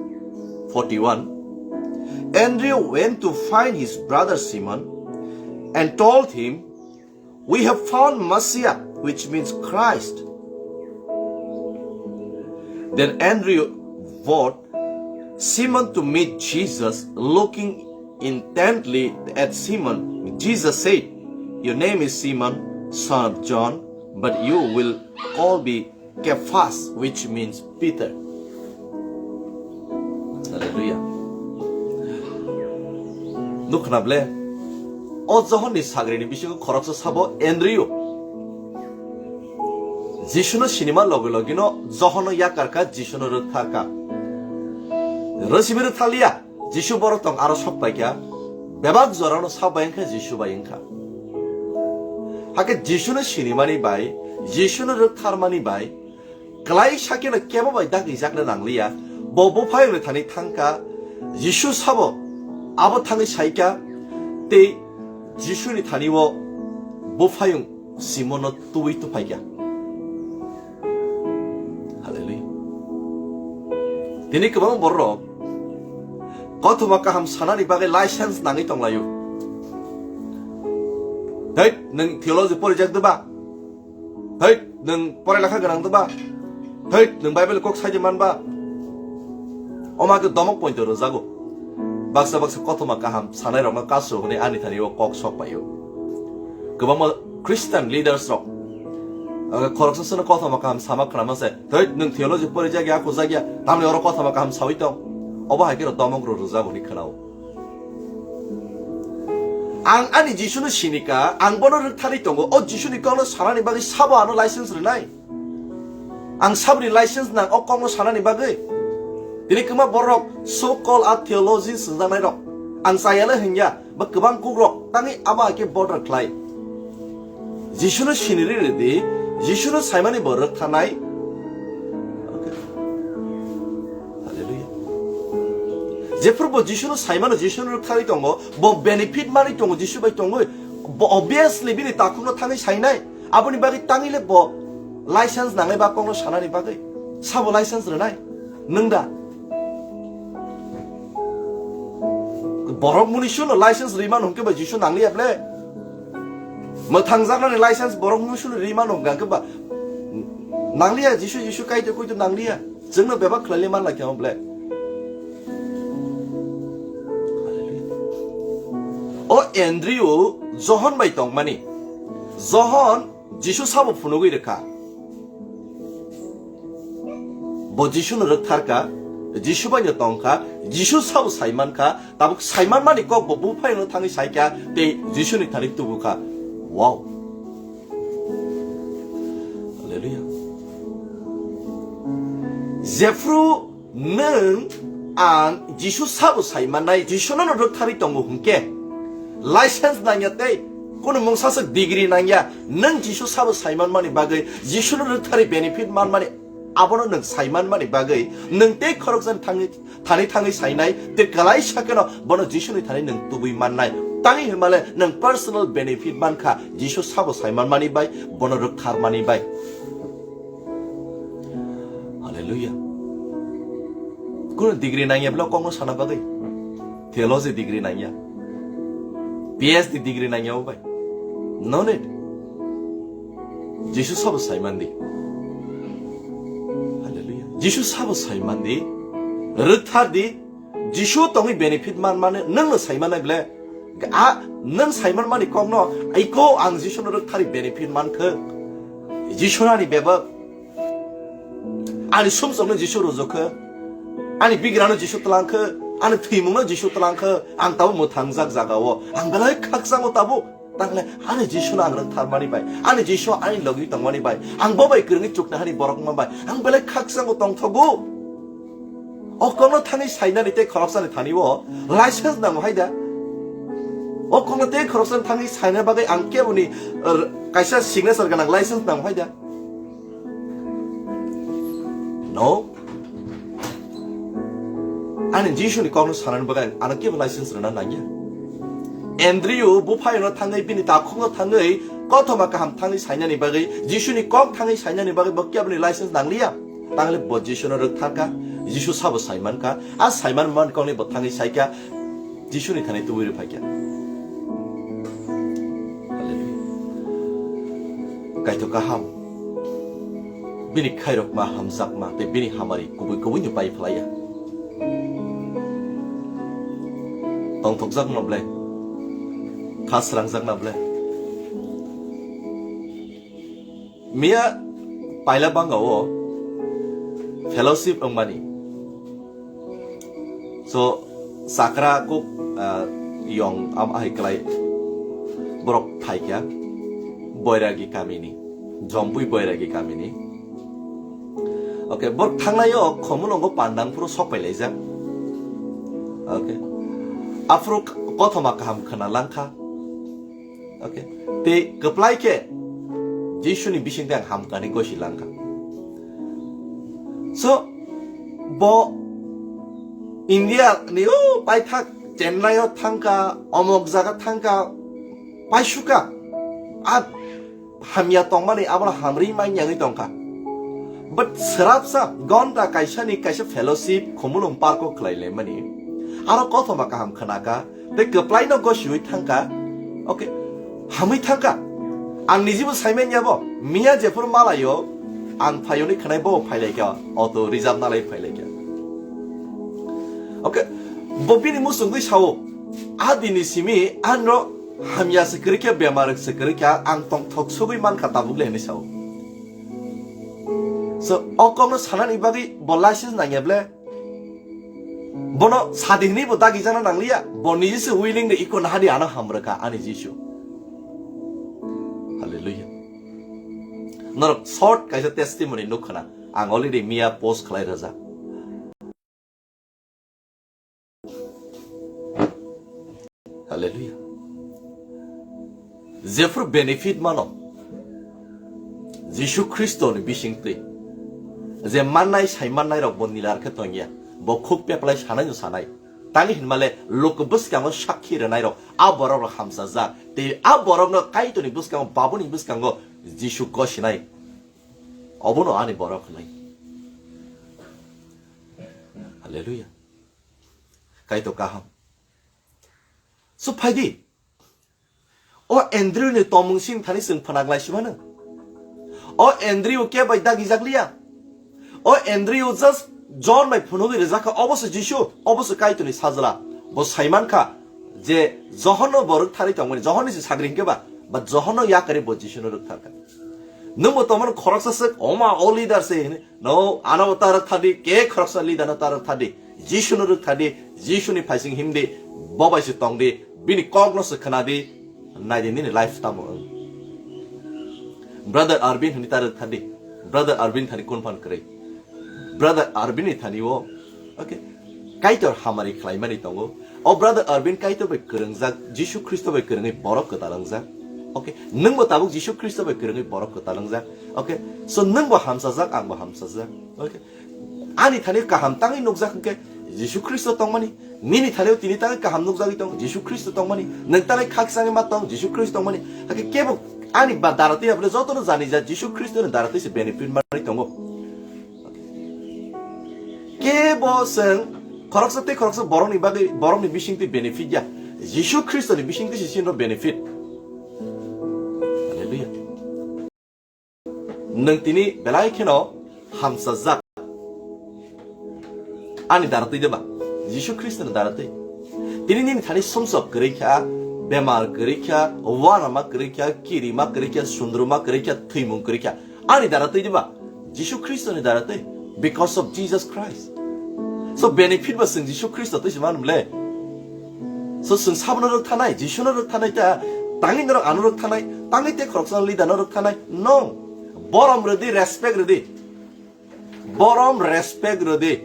Forty-one. Andrew went to find his brother Simon and told him, "We have found Messiah," which means Christ. Then Andrew brought Simon to meet Jesus. Looking intently at Simon, Jesus said, "Your name is Simon, son of John, but you will all be Cephas," which means Peter. Hallelujah. Nukhna ble, o Johonni sagrini bisingo khoroksa sabo Andrew. Jisuno sinima logi logino Johonno yakarkha, Jisuno rwktharkha. Rwsimi rwktharliya, Jisu borok tong aro sok paikha, bebak jorano sak bai wngkha, Jisu bai wngkha. Hakhe Jisuno sinimani bai, Jisuno rwktharmani bai, klai sakeno kebo bai dagrijakna nangliya, bo buphayungni thani thangkha, Jisu sabo abo thangwi saikha, tei Jisuni thani o buphayung Simonno tubui tuphaikha. Hallelujah. Tini kwbang borok kothoma kaham sanani bagwi license nangwi tonglaio. Thei, nwng theology porijak diba? Thei, nwng porailakha gwnang diba? Thei, nwng Bible kok saidi manba? Oma khe domok pointo rwjago. Baksa baksa kothoma kaham sanairokno kasu hwnwi ani thani o kok sok paio. Kwbangma Christian leaders rok, ah, khoroksa sono kothoma kaham sama khwnama se, "Thoi, nwng theology porijak ya, khojak ya, tamni oro kothoma kaham sawi tong." Obo hai khe rok domok rok rwjago hwnwi khwnao. Ang ani Jisuno sinika, ang bono rwktharwi tongo, o Jisuni kokno sanani bagwi sabo ano license rwnai? Ang saboni license nang o kokno sanani bagwi. Tini kwma borok so called a theology swngjanairok. Ang chayale hwnya, ba kwbang kukrok tangwi abo hai khe border khlai. Jisuno siniri rwdi, Jisuno saimani bo rwktharnai. Okay. Hallelujah. Jephru bo Jisuno saimano, Jisuno rwktharwi tongo, bo benefit manwi tongo, Jisu bai tongwi, bo obviously bini takhukno thangwi sainai. Aboni bagwi tangwi le bo license nangnai ba kokno sanani bagwi. Sabo license rwnai? Nwng da? Borok muni suno license rwi mano hwnkhe ba Jisu nangliya ble? Mwthangjaknani license borok muni suno rwi mano hwnkhe ba nangliya, Jisu, Jisu kaito kuito nangliya. Chwngno bebak khlailai man lai khe ble? O Andrew Johon bai tongmani. Johon Jisu sabo phunugwi rwkha. Bo Jisuno rwktharkha, Jisu baino tongkha, Jisu sabo saimankha, tabuk saimanmani kok bo buphaino thangwi saikha, tei Jisuni thani tubukha. Wow. Hallelujah. Jephru nwng ang Jisu sabo saimannai, Jisuno no rwktharwi tongo hwnkhe, license nangya tei kunu mungsa swk degree nangya, nwng Jisu sabo saimanmani bagwi, Jisuno rwktharwi benefit manmani, abono nwng saimanmani bagwi, nwng tei khoroksa thangwi, thani thangwi sainai, tei kwlaisa kheno bono Jisuni thani nwng tubui mannai. Tangwi hwnmale nwng personal benefit mankha, Jisu sabo saimanmani bai, bono rwktharmani bai. Hallelujah. Kunu degree nangya bwle kokno sana bagwi? Theology degree nangya. P H D degree nangya o bai. No need. Jisu sabo saimandi. Hallelujah. Jisu sabo saimandi. Rwkthardi. Jisu tongwi benefit man mane nwngno saimanai ble. A nwng saiman mani kokno, aiko ang Jisuno rwktharwi benefit mankha. Jisu ani bebak. Ani sumsokno Jisu rwjokha. Ani bigrano Jisu twlangkha. Ani thwimungno Jisu twlangkha. Ang tabuk mwthangjak jagao. Ang belai khakchango tabuk. Tangle ani Jisuno ang rwktharmani bai. Ani Jisu ani logi tongmani bai. Ang bo bai kwrwngwi chuknahani borok wngma bai. Ang belai khakchango tongthogo. O kokno thangwi sainani tei khoroksani thani o license nango hai da? O kokno tei khoroksani thangwi saina bagwi ang keboni, er, kaisa signature gwnang license nango hai da? No. Ani Jisuni kokno sanani bagwi ano kebo license rwna nangya. Andrew buphaino thangwi bini takhukno thangwi kothoma kaham thangwi sainani bagwi, Jisuni kok thangwi sainani bagwi bo keboni license nangliya. Tangle bo Jisuno rwktharkha, Jisu sabo saimankha, a saiman man kokni bo thangwi saikha, Jisuni thani tubui rwphaikha. Hallelujah. Kaitor kaham. Bini khairokma hamjakma tei bini hamari kubui kubuino pai phlaiya. Tongthokjakno ble, kha srangjakna ble. Miya paila banga o fellowship wngmani. So, sakra kuk, ah, yong am ahai klai borok phaikha Boiragi kamini, Jompui Boiragi kamini. Okay, borok thangnai o Khomulongo pandang phuru sok pai laijak. Okay. Aphuru kothoma kaham khna langkha. Okay. Tei kwplai khe Jisuni bising tei ang hamkani gosi langkha. So, bo India ni o paithak Chennai o thangkha, omok jaga thangkha, paisuka. A hamya tongmani abono hamri manyangwi tongkha. But srapsa gonta kaisani kaisa fellowship Khumulwng park o khlai laimani. Aro kothoma kaham khnakha. Tei kwplaino gosiwi thangkha. Okay. Hamwi thangkha. Ang nijibo saimanya bo. Miya jephuru malaio ang phayoni khnai bo phailaikha. Auto reserve nalai phailaikha. Okay. Bo bini musungwi sao. A dini simi anro hamya se kwrwikha, bemar se kwrwikha, ang tongthok sugwi mankha tabuk le hinwi sao. So, o kokno sanani bagwi bo license nangya ble? Bono sadi hinwi bo dagi jana nangliya, bo niji se willing de iko nahadi ano hamrwkha ani Jisu. Hallelujah. Norok short kaisa testimony nukha na. Ang already miya post khlai rwjak. Hallelujah. Jephru benefit mano Jisu Khristo ni bisingtwi, je mannai sai mannai rok bo nilar khe tongya, bo khuk peplai sanai no sanai. Tani hinmale lok bwskango sakhi rwnai rok, a borok rok hamsajak, tei a borok no Kaitor ni bwskango, Babu ni bwskango Jisu gosinai. Obono ani borok hinai. Hallelujah. Kaitor kaham. So phaidi. O Andrew ni tomung sing thani chwng phanang lai simano. O Andrew ke bai dagi jakliya. O Andrew just John bai phunugwi rijak kha, obo se Jisu, obo se Kaitor ni sajla. Bo saiman kha je Johon no bo rwk thari tongmani, Johon ni se sagri hwnkhe ba, ba Johon no yakari bo Jisu no rwk thar kha. Nwng bo tomon khoroksa swk, oma o leader se hini. No, ano bo ta rwk thadi, ke khoroksa leader no ta rwk thadi. Jisu no rwk thadi, Jisu ni phaising himdi, bo bai se tongdi, bini kok no se khwnadi, naidi nini life tamo wng. Brother Arvin hini ta rwk thadi, Brother Arvin thani kun phan kwrwi. Brother Arvin ni thani o, okay, Kaitor hamari khlaimani tongo. O Brother Arvin Kaitor bai kwrwngjak, Jisu Khristo bai kwrwngwi borok kwtal wngjak. Okay, nwng bo tabuk Jisu Khristo bai kwrwngwi borok kwtal wngjak. Okay, so nwng bo hamsajak, ang bo hamsajak. Okay, ani thani kaham tangwi nukjak hwnkhe Jisu Khristo tongmani. Nini thani tini tangwi kaham nukjagwi tong Jisu Khristo tongmani. Nwng tangwi khakchangwi ma tong Jisu Khristo tongmani. Hakhe kebo ani ba daratwi abole jotono jani ja Jisu Khristo ni daratwi se benefit manwi tongo. Kebo chwng khoroksa tei khoroksa borokni bagwi, borokni bisingtwi benefit ya. Jisu Khristoni bisingtwi se chini benefit. Hallelujah. Nwng tini belai kheno hamsajak. Ani daratwi de ba? Jisu Khristoni daratwi. Tini nini thani sumsok kwrwi kha, bemar kwrwi kha, uanama kwrwi kha, kirima kwrwi kha, sundruma kwrwi kha, thwimung kwrwi kha. Ani daratwi de ba? Jisu Khristoni daratwi. Because of Jesus Christ. So benefit ba chwng Jisu Khristo twi se man mle. So chwng sabono rwk thanai, Jisu no rwk thanai ta, tangwi norok ano rwk thanai, tangwi te khoroksa leader no rwk thanai. No. Borom rwdi, respect rwdi. Borom respect rwdi.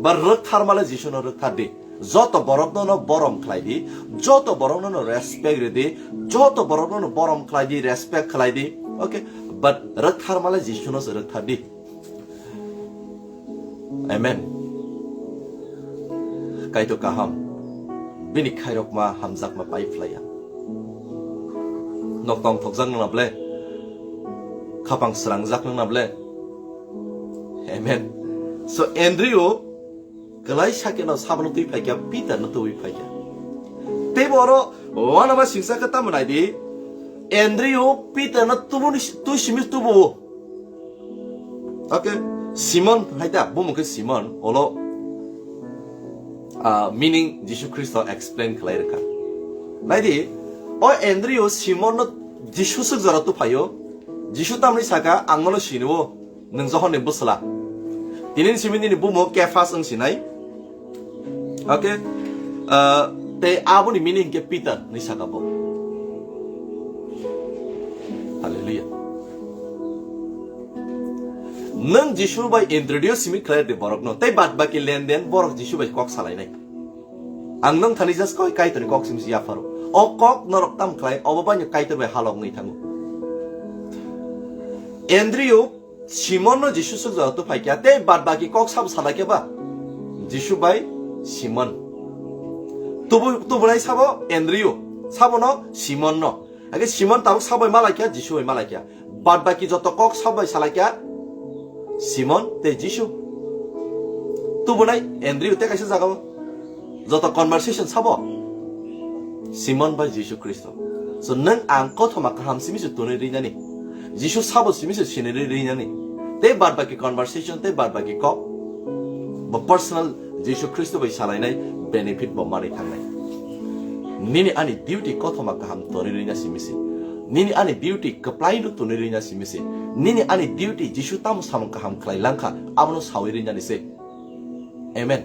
Ba rwk thar male Jisu no rwk thar di. Joto borok no no borom khlai di. Joto borok no no respect rwdi. Joto borok no no borom khlai di, respect khlai di. Okay. But rwk thar male Jisu no se rwk thar di. Amen. Kaitor kaham. Bini khairokma hamjakma pai phlaiya. Nok tong thokjak nang na ble. Khapang srangjak nang na ble. Amen. So Andrew kwlai sakeno sabono twi phaikha, Peter no twi phaikha. Tei bo oro wanama singsa khe tamo nai di. Andrew Peter no tubuni twi simi tubu. Okay, Simon hai ta, bumung khe Simon, olo, ah, meaning Jisu Khristo explain khlai rwkha. Naidi, o Andrew Simon no Jisu swk jora tu phaio, Jisu tamni saka, "Ang nono sinio, nwng Johon ni bwsla." Tini ni simi nini bumung Kephas wng sinai. Okay? Ah, tei aboni meaning hwnkhe Peter ni saka bo. Hallelujah. Nwng Jisu bai introduce simi khlai de borokno, tei bad baki lenden borok Jisu bai kok salainai. Ang nwng thani just koi Kaitorni kok simi si yapharo. O kok norok tam khlai, obo bai no Kaitor bai halok wngwi thango. Andrew Simon no Jisu swk jora tu phaikha, tei bad baki kok sabo salai khe ba? Jisu bai Simon. Tubu, tubunai sabo Andrew, sabo no Simon no. Age Simon tabuk sabo bai malai kha, Jisu bai malai kha. Bad baki joto kok sabo bai salai kha Simon tei Jisu. Tubunai Andrew tei kaisa jagao. Joto conversation sabo Simon bai Jisu Khristo. So nwng ang kothoma kaham simi se tuni rinani. Jisu sabo simi se siniri rinani. Tei bad baki conversation tei bad baki kok bo personal Jisu Khristo bai salainai benefit bo manwi thangnai. Nini ani duty kothoma kaham tuni rina simi se. Nini ani duty kwplai no tuni rina simi se. Nini ani duty Jisu tamo samung kaham khlai langkha abono sawi rinani se. Amen.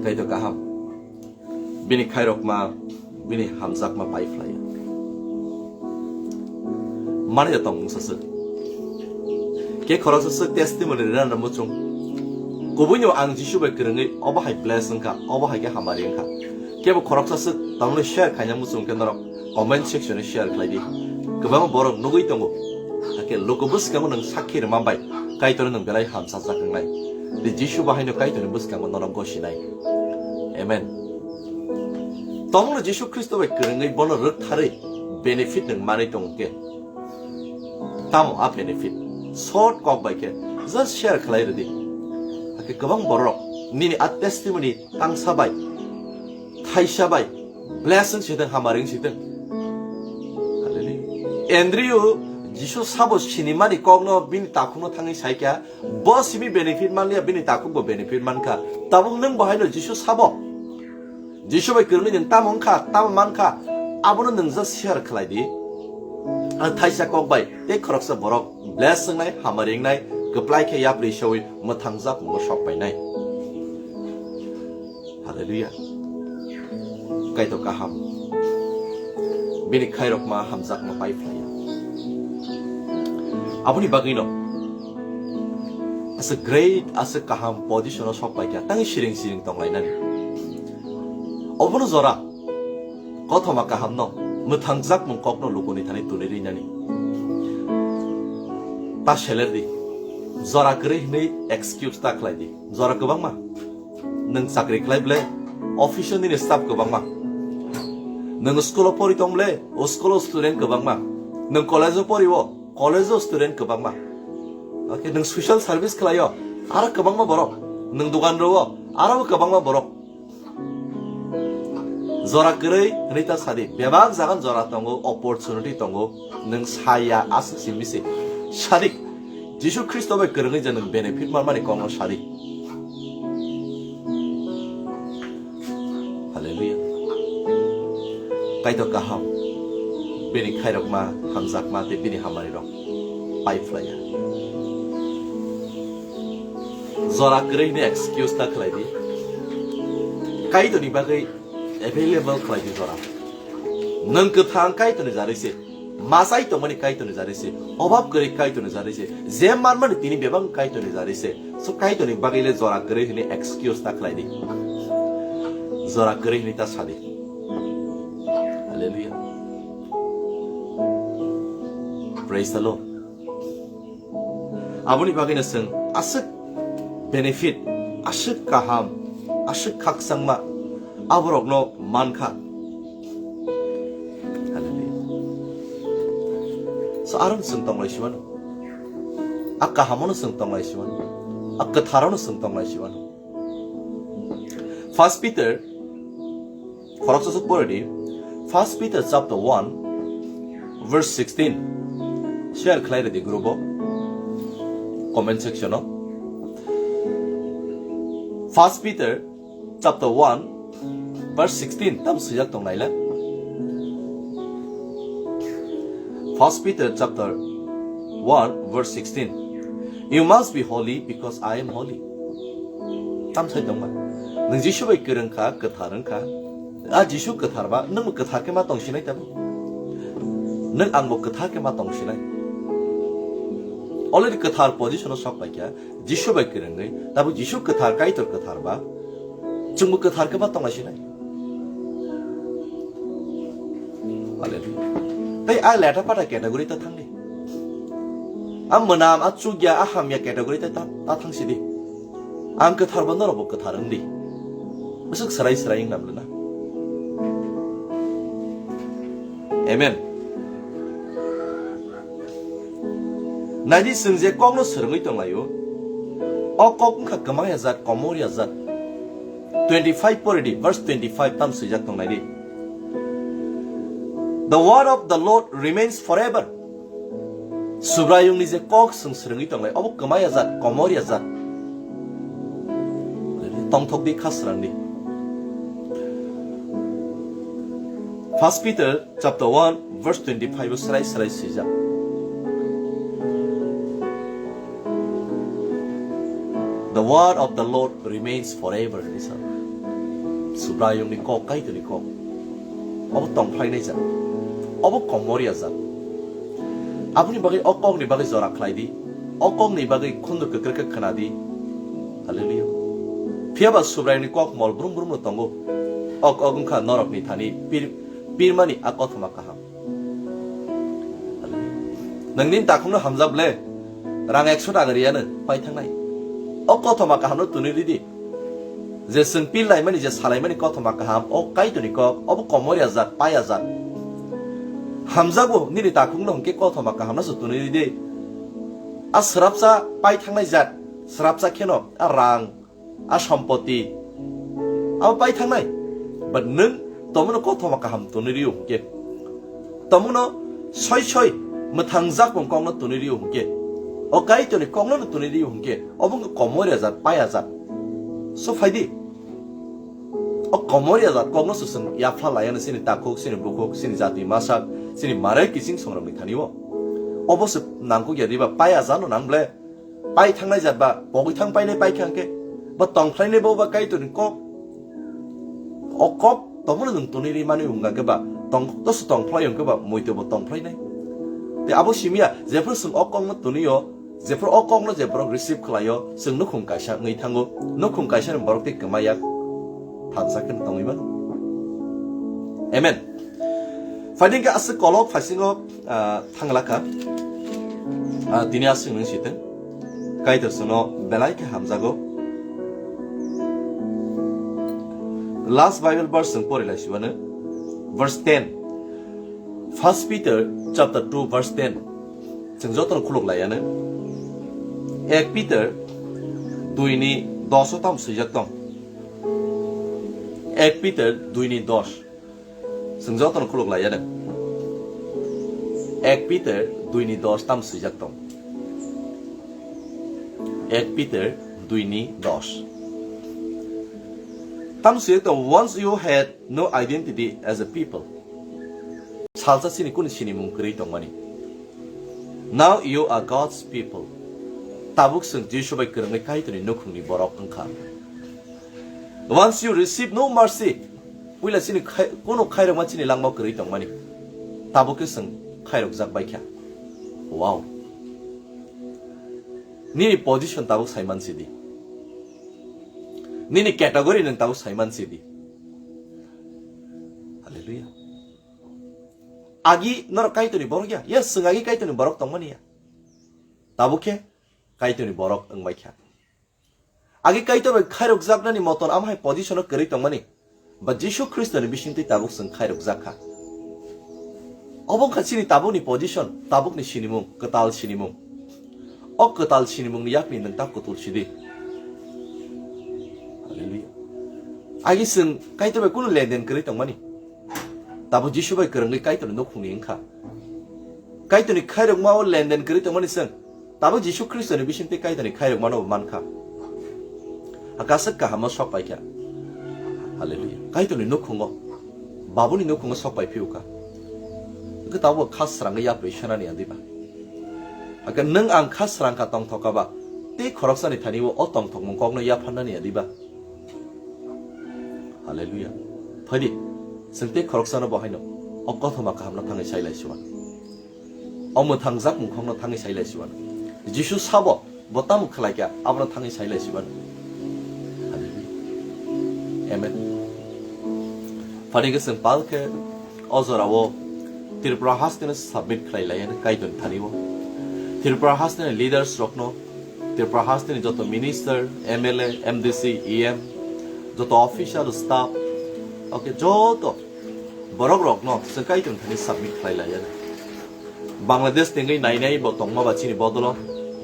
Kaitor kaham. Bini khairokma, bini hamjakma pai phlaiya. Mani da tong mungsa se. Ke khoroksa swk testimony rwna muchung. Kubuino ang Jisu bai kwrwngwi obo hai bless wngkha, obo hai khe hamari wngkha. Kebo khoroksa swk tamni share khaina muchung khe norok comment section o share khlai di. Kwbangma borok nugwi tongo. Hakhe luku bwskango nwng sakhi rwma bai Kaitorno nwng belai hamsajak wngnai. Di Jisu bahaino Kaitorni bwskango norok gosinai. Amen. Tongno Jisu Khristo bai kwrwngwi bono rwktharwi benefit nwng manwi tongo khe. Tamo a benefit? Short kok bai khe just share khlai rwdi. Hakhe kwbang borok nini a testimony tangsa bai, thaisa bai, blessing siteng, hamari wng siteng. Hallelujah. Andrew Jisu sabo sinimani kokno bini takhukno thangwi saikha, bo simi benefit manliya, bini takhukbo benefit mankha. Tabuk nwng bo haino Jisu sabo. Jisu bai kwrwngwi nwng tamo wngkha, tamo mankha, abono nwng just share khlai di. Ang thaisa kok bai tei khoroksa borok bless wngnai, hamari wngnai, kwplai khe yapri sewi mwthangjak mungo sok painai. Hallelujah. Kaitor kaham. Bini khairokma hamjakma pai phlaiya. Aboni bagwino aswk great, aswk kaham position o sok paikha, tangwi siring siring tonglainani. Obono jora kothoma kahamno, mwthangjak mung kokno lukuni thani tuni rinani. Ta seler di. Jora kwrwi hwnwi excuse ta khlai di. Jora kwbangma. Nwng chakri khlai ble, office o nini staff kwbangma. Nwng school o pori tong ble, o school o student kwbangma. Nwng college o pori o, college o student kwbangma. Okay, nwng social service khlai o, aro kwbangma borok. Nwng dogan ro o, aro bo kwbangma borok. Jora kwrwi hwnwi ta sadi, bebak jagan jora tongo, opportunity tongo, nwng saya aswk simi se. Sadik, Jisu Khristo bai kwrwngwi je nwng benefit manmani kokno sadik. Hallelujah. Kaitor kaham, bini khairokma, hamjakma tei bini hamari rok pai phlaiya. Jora kwrwi hwnwi excuse ta khlai di. Kaitorni bagwi available khlai di jora. Nwng kwthang Kaitorni jarwi se, masai tongmani Kaitorni jarwi se, obab kwrwi Kaitorni jarwi se, je manmani tini bebak Kaitorni jarwi se. So Kaitorni bagwi le jora kwrwi hwnwi excuse ta khlai di. Jora kwrwi hwnwi ta sadi. Hallelujah. Praise the Lord. Aboni bagwino chwng aswk benefit, aswk kaham, aswk khakchangma aborokno mankha. Hallelujah. So, aro chwng tonglai simano. A kahamono chwng tonglai simano. A kwtharono chwng tonglai simano. First Peter, khoroksa sok pore di. First Peter chapter one, verse sixteen. Share khlai redi group o, comment section o. First Peter chapter one, verse sixteen, tam swijak tong naila. First Peter chapter one, verse sixteen. "You must be holy because I am holy." Tam sai tongma. Nwng Jisu bai kwrwng kha, kwthar wng kha. A Jisu kwthar ba, nwng kwthar khe ma tong sinai tabuk. Nwng ang bo kwthar khe ma tong sinai. Already kwthar position o sok pai kha, Jisu bai kwrwngwi. Tabuk Jisu kwthar, Kaitor kwthar ba, chwngbo kwthar khe ma tong lai sinai. Hallelujah. Tei a leta pata category ta thangdi. A mwnam, a chukya, a hamya category ta, ta, ta thang sidi. Ang kwthar ba norok bo kwthar wng di. Bwswk swrai swrai wng nam lwna. Amen. Naidi chwng je kokno swrwngwi tonglaio, o kok wngkha kwmaya jat, komoria jat. Twenty-five pore di, verse twenty-five tam swijak tong naidi. "The word of the Lord remains forever." Subraiyungni je kok chwng swrwngwi tonglai, obo kwmaya jat, komoria jat. Tongthok di, kha srang di. First Peter chapter one, verse twenty-five o srai srai swijak. "The word of the Lord remains forever," hinwi sa. Subraiyungni kok, Kaitorni kok. Obo tongphlainai jat. Obo komoria jat. Aboni bagwi o kokni bagwi jora khlai di. O kokni bagwi khundu kwkrwkhe khwnadi. Hallelujah. Phiyaba Subraiyungni kok mol brum brum no tongo. Ok, ok wngkha norokni thani pir-, pirmani a kothoma kaham. Hallelujah. Nwng nini takhukno hamjak ble, rang ekso taka riyano pai thangnai. O kothoma kahamno twnwi ridi. Je chwng pil laimani, je salaimani kothoma kaham, o Kaitorni kok, obo komor ya jat, pai ya jat. Hamjago nini takhukno hwnkhe kothoma kahamno se twnwi ridi. A srapsa pai thangnai jat, srapsa kheno a rang, a sompoti, abo pai thangnai. But nwng tomono kothoma kaham twnwi rio hwnkhe, tomono soi soi mwthang jakmung kokno twnwi rio hwnkhe, o Kaitorni kokno twnwi rio hwnkhe, obo wngkha komor ya jat, pai ya jat. So phaidi, o komor ya jat kokno se chwng yaphla laiya no chini takhuk, chini bukhuk, chini jati masak, chini marai kiching songrokni thani o. Obo se nangkuk ya diba, pai ya jat no nang ble. Pai thangnai jat ba pogwi thang painai pai kha hwnkhe, ba tongphlainai bo ba Kaitorni kok. O kok tomono nwng twnwi ri manwi wngkha khe ba tong, toso tongphlai wngkhe ba muitu bo tongphlainai. Tei abo simiya jephru chwng o kokno twnwi o, jephru o kokno je borok receive khlai o, chwng nukhung kaisa wngwi thango, nukhung kaisa ni borok tei kwmai yak thansa khe tongwi mano. Amen. Phaidi hwnkhe aswk kolok phaisingo, ah, thanglakha. Ah, tini aswk nung sitwng. Kaitor chwngno belai khe hamjago. Last Bible verse chwng pori lai sibano. Verse ten. First Peter chapter two verse ten. Chwng jotono khuluk laiano. Ek Peter dui ni dos o tamo swijak tong. Ek Peter dui ni dos. Chwng jotono khuluk laiya de. Ek Peter dui ni dos tam swijak tong. Ek Peter dui ni dos. Tam swijak tong, "Once you had no identity as a people." Salsa chini kuni sinimung kwrwi tongmani. "Now you are God's people." Tabuk chwng Jisu bai kwrwngwi Kaitorni nukhungni borok wngkha. Once you receive no mercy, puila chini khai-, kunu khairokma chini langmao kwrwi tongmani, tabuk khe chwng khairokjak bai kha. Wow. Nini position tabuk saiman sidi. Nini category nwng tabuk saiman sidi. Hallelujah. Agi norok Kaitorni borok ya? Yes, chwng agi Kaitorni borok tongmani ya. Tabuk khe Kaitorni borok wngbai kha. Agi Kaitor bai khairokjaknani moton amo hai position o kwrwi tongmani, ba Jisu Khristoni bisingtwi tabuk chwng khairokjak kha. Obo wngkha chini tabukni position, tabukni sinimung, kwtal sinimung. O kwtal sinimungni yakni nwng ta kutul sidi. Hallelujah. Agi chwng Kaitor bai kunu lenden kwrwi tongmani, tabuk Jisu bai kwrwngwi Kaitorni nukhungni wngkha. Kaitorni khairokma o lenden kwrwi tongmani chwng tabuk Jisu Khristoni bisingtwi Kaitorni khairokmano bo mankha. Akaswk kahamo sok paikha. Hallelujah. Kaitorni nukhungo, Babuni nukhungo sok pai phiukha. Hwnkhe tabuk kha srangwi yapri sanani adiba. Hakhe nwng ang kha srangkha tongthokaba, tei khoroksani thani o, o tongthokmung kokno yapharnani adiba. Hallelujah. Phaidi, chwng tei khoroksano bo haino o kothoma kahamno thangwi sai lai siwan. O mwthangjakmung kokno thangwi sai lai siwan. Jisu sabo, bo tamo khlai kha, abono thangwi sai lai siwan. Hallelujah. Amen. Phaidi khe chwng pal khe o jorao Tripura hasteno submit khlai laiya Kaitorni thani o. Tripura hasteni leaders rokno, Tripura hasteni joto minister, M L A, M D C, E M, joto official staff, okay, joto borok rokno chwng Kaitorni thani submit khlai laiya. Bangladesh tingwi nainai bo tongma ba chini bodolo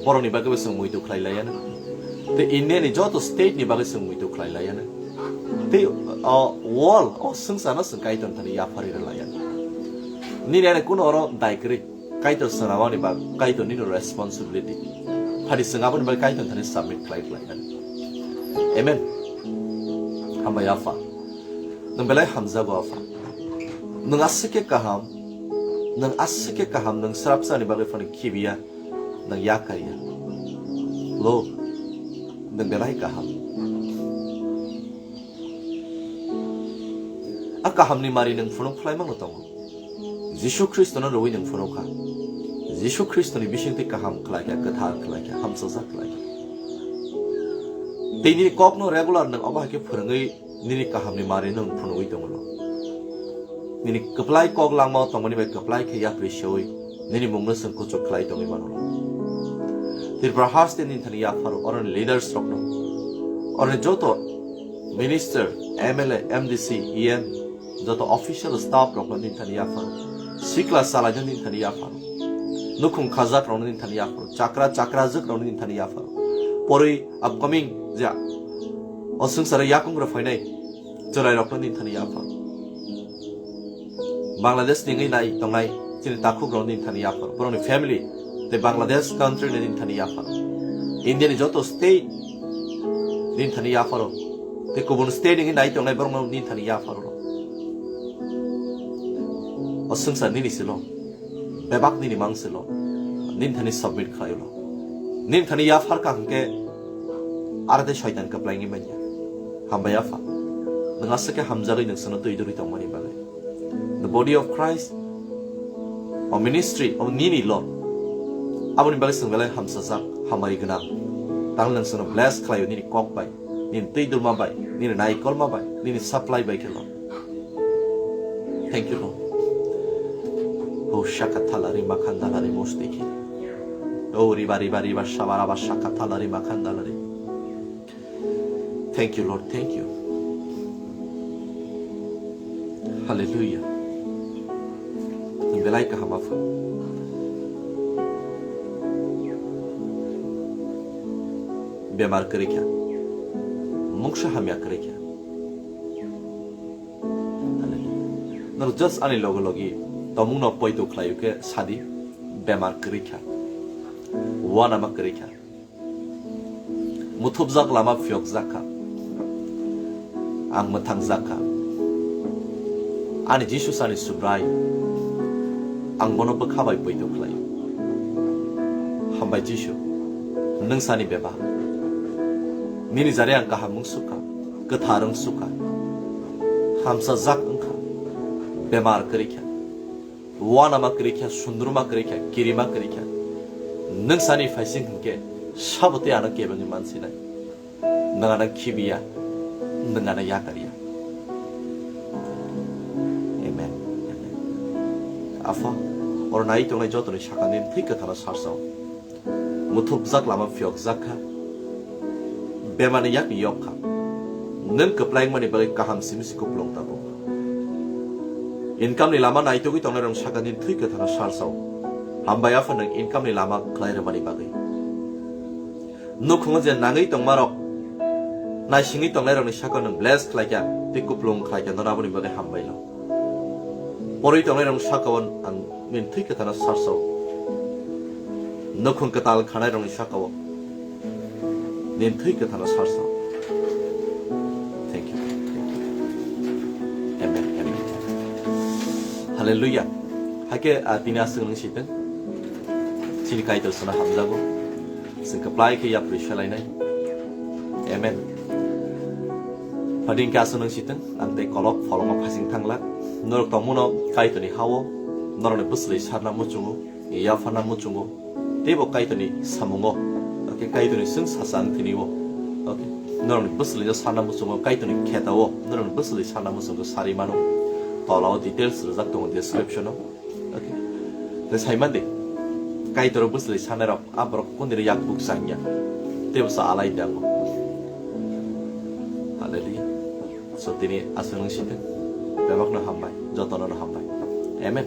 borokni bagwi bo chwng muitu khlai laiya. Tei India ni joto state ni bagwi chwng muitu khlai laiya. Tei o world o swngcharno chwng Kaitorni thani yapharwi rw laiya. Nini ani kuno oro dai kwrwi. Kaitor swnamani ba Kaitor nini responsibility. Phadi chwng aboni bai Kaitor thani submit khlai khlai kha. Amen. Hambai Apha. Nwng belai hamjago Apha. Nwng aswk khe kaham. Nwng aswk khe kaham, nwng srapsani bagwi phano khibiya, nwng yak kariya. Lo, nwng belai kaham. A kahamni mari nwng phunuk khlaimano tongo. Jisu Khristono rwui nwng phunukha. Jisu Khristoni bisingtwi kaham khlaikha, kwthar khlaikha, hamsajak khlaikha. Tei nini kokno regular nwng obo hai khe phwrwngwi nini kahamni mari nwng phunugwi tongo. Nini kwplai kok langmao tongmani bai kwplai khe yapri seui nini mungno chwng kuchuk khlai tongwi mano. Tripura haste nini thani yapharo, oroni leaders rokno, oroni joto minister, M L A, M D C, E M, joto official staff rokno nini thani yapharo, sikla chalaino nini thani yapharo, nukhung khajak rokno nini thani yapharo, chakra chakrajwk rokno nini thani yapharo, porwi upcoming je o swngcharo yakung rok phainai chwrai rokno nini thani yapharo. Bangladesh ni wngwi nai tongnai chini takhuk rok nini thani yapharo, borokni family tei Bangladesh country ni nini thani yapharo, India ni joto state nini thani yapharo, tei kubun state ni wngwi nai tongnai borok nini thani yapharo. O swngchar nini silo, bebak nini mang silo, nini thani submit khlai ulo. Nini thani yaphar ka hwnkhe aro tei soitan kwplai wngwi manya. Hambai Apha, nwng aswk khe hamjagwi nwng chwngno twi duri tongmani bagwi. The body of Christ, o ministry, o nini lo. Aboni bagwi chwng belai hamsajak, hamari gwnang. Tang nwng chwngno bless khlaio nini kok bai, nini twi dulma bai, nini naikolma bai, nini supply bai khe lo. Thank you, Lord. Oh, shakatala ri makhandala ri mostiki. Oh, riba, riba, riba, shabaraba, shakatala ri makhandala ri. Thank you, Lord. Thank you. Hallelujah. Belai kaham Apha. Bemar kwrwi kha. Mungsa hamya kwrwi kha. Hallelujah. Norok just ani logo logi tomungno poito khlaio khe sadi, bemar kwrwi kha. Uanama kwrwi kha. Muthubjak lama phiyokjak kha. Ang mwthangjak kha. Ani Jisu sani Subrai. Ang bono bwkha bai poito khlai. Hambai Jisu. Nwng sani beba. Nini jare ang kaham wng sukha. Kwthar wng sukha. Hamsajak wngkha. Bemar kwrwi kha. Uanama kwrwi kha, sundruma kwrwi kha, kirima kwrwi kha. Nwng sani phaising hwnkhe sabo tei ano kebengwi mansinai. Nwng ano khibiya, nwng ano yakarya. Amen. Amen. Apha, oro nai tongnai jotoni sakani thwi kwtharo sarsao. Muthubjak lama phiyokjak kha. Bemani yakni yok kha. Nwng kwplai wngmani bagwi kaham simi si kupulung tabuk. Income ni lama naitugwi tongnai rok sakani thwi kwtharo sarsao. Hambai Apha nwng income ni lama khlai rwmani bagwi. Nukhungo je nangwi tongma rok, naisingwi tongnai rokni sakao nwng bless khlai kha, tei kupulung khlai kha, nono aboni bagwi hambai no. Porwi tongnai rokni sakao ang nini thwi kwthano sarsao. Nukhung kwtal khanai rokni sakao nini thwi kwthano sarsao. Thank you. Thank you. Amen. Amen. Hallelujah. Hakhe, ah, tini aswk nung siteng. Chini Kaitor sana hamjago. Chwng kwplai khe yapri selainai. Amen. Phading khe aswk nung siteng, ang tei kolok pholongma phasing thangla. Norok tongmano Kaitorni hao, norokni bwswlwi sarna muchungo, yapharna muchungo. Teibo Kaitorni samungo, okay, Kaitorni chwng sacha ang tini o. Okay. Norokni bwswlwi no sarna muchungo, Kaitorni khetao, norokni bwswlwi sarna muchungo sari mano. Tolao details rijak tongo description o. Okay. Tei sai mandi, Kaitor bwswlwi sanai rok, a borok kundiri yak buk changya. Tei bwsa alai dango. Hallelujah. So tini aswk nung siteng. Bebakno hambai, jotono no hambai. Amen.